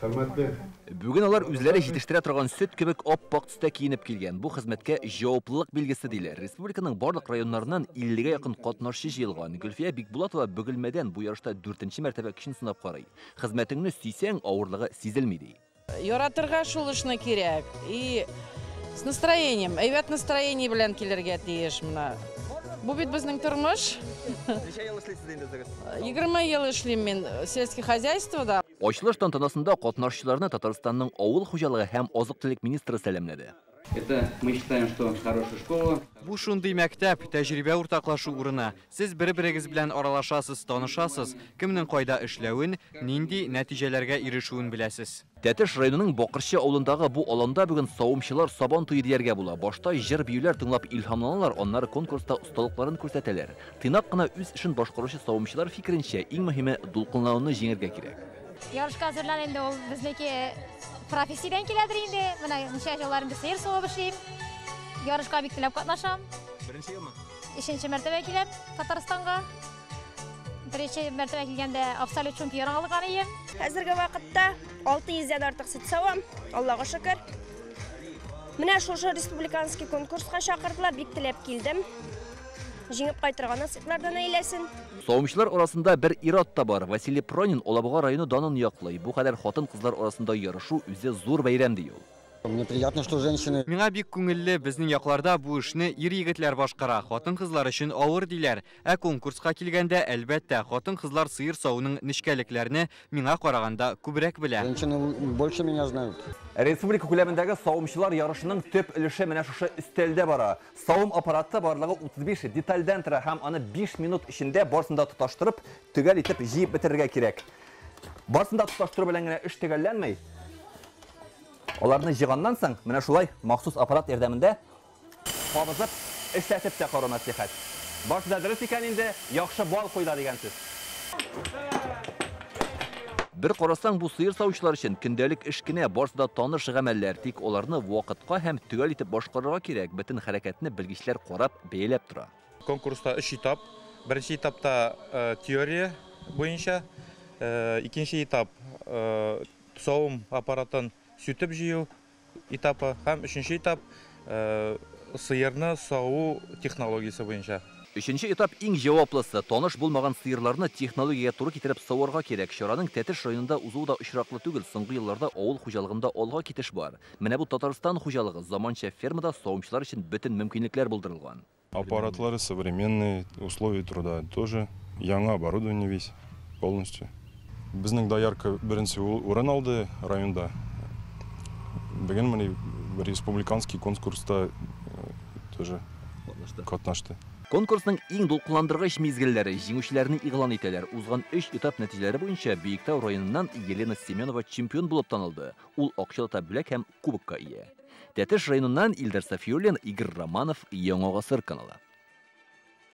Хөрмәтле. Бүген алар үзләре җитештерә торган сөт кебек ап-ак төстә киенеп килгән. Бу хезмәткә җаваплылык билгесе диләр. Республиканың барлык районнарыннан 50гә якын катнашчы җыелган. Гөлфия Бикбулатова Бөгелмәдән бу ярышта 4нче мәртәбә көчен сынап карый. Хезмәтеңне сөйсәң, авырлыгы сизелми ди. Яратырга шул эшне кирәк. И с настроением, әйбәт настроение белән килергә тиеш менә. Бу бит безнең тормыш. Ничә ел эшлисез инде үзегез? 20 ел эшлим мин сельское хозяйствода. Ачылыш тантанасында катнашчыларны Татарстанның авыл хуҗалыгы һәм азык-төлек министры сәламләде. Это мы считаем, что хорошая школа. Бу шундый мәктәп, тәҗрибә уртаклашу урыны. Сез бер-берегез белән аралашасыз, танышасыз, кемнең кайда эшләвен, нинди нәтиҗәләргә ирешүен беләсез. Тәтеш районының Бакырчы авылындагы бу аланда бүген савымчылар сабан туе дияргә була. Башта җыр-биюләр тыңлап илһамланалар, аннары конкурста осталыкларын күрсәтәләр. Тыйнак кына үз эшен башкаручы савымчылар фикеренчә, иң мөһиме дулкынлануны җиңәргә кирәк. Ярышка әзерлән инде ул безнеке профессиядән киләдер инде. Менә ничә еллар инде сыер савып эшлим. Ярышка бик теләп катнашам. Беренче елмы? Өченче мәртәбә киләм Татарстанга. Беренче мәртәбә килгәндә абсолют чемпион алган идем. Хәзерге вакытта 600дән артык сөт савам, Аллага шөкер. Менә шушы республиканский конкурска чакырдылар, бик теләп килдем. Җиңеп кайтырга насыйплардан әйләсен. Савымчылар арасында бер ир-ат та бар. Василий Пронин Алабуга районы данын яклый. Бу кадәр хатын-кызлар арасында ярышу үзе зур бәйрәм ди ул. Мне приятно, что женщины. Миңа бик күңелле, безнең якларда бу эшне ир-егетләр башкара, хатын-кызлар өчен авыр диләр. Ә конкурска килгәндә, әлбәттә, хатын-кызлар сыер савуның нечкәлекләрне миңа караганда күбрәк белә. Женщины больше меня знают. Республика күләмендәге савымчылар ярышының төп өлеше менә шушы өстәлдә бара. Савым аппараты барлыгы 35 детальдән тора һәм аны 5 минут эчендә барысын да тоташтырып, төгәл итеп җыеп бетерергә кирәк. Барысын да тоташтыру белән генә эш төгәлләнми. Аларны җыйганнан соң менә шулай махсус аппарат ярдәмендә кабызып эшләтеп тә карау мәслихәт. Барысы да дөрес икән инде, яхшы бал куйда дигән сүз. Бер карасаң, бу сыер савучылар өчен көндәлек эш кенә, барысы да таныш гамәлләр, тик аларны вакытка һәм төгәл итеп башкарырга кирәк. Бөтен хәрәкәтне белгечләр карап, бәяләп тора. Конкурста 3 этап. Беренче этапта теория буенча, икенче этап савым аппаратын сүтеп җыю этапы һәм өченче этап сыерны саву технологиясе буенча. Өченче этап иң җаваплысы. Таныш булмаган сыерларны технологиягә туры китереп саварга кирәк. Чараның Тәтеш районында узуы да очраклы түгел. Соңгы елларда авыл хуҗалыгында алга китеш бар. Менә бу Татарстан хуҗалыгы заманча фермада савымчылар өчен бөтен мөмкинлекләр булдырылган. Аппаратлары современные, условия труда тоже. Яңа оборудование весь полностью. Безнең доярка беренче урын алды районда. Бүген менә республиканский конкурста тоже катнашты. Конкурсның иң дулкынландыргыч мизгелләре җиңүчеләрне игълан итәләр. Узган 3 этап нәтиҗәләре буенча Биектау районыннан Елена Семенова чемпион булып танылды. Ул акчалата бүләк һәм кубокка ия. Тәтеш районыннан Илдар Сафиуллин, Игорь Романов, Яңа Гасыр каналы.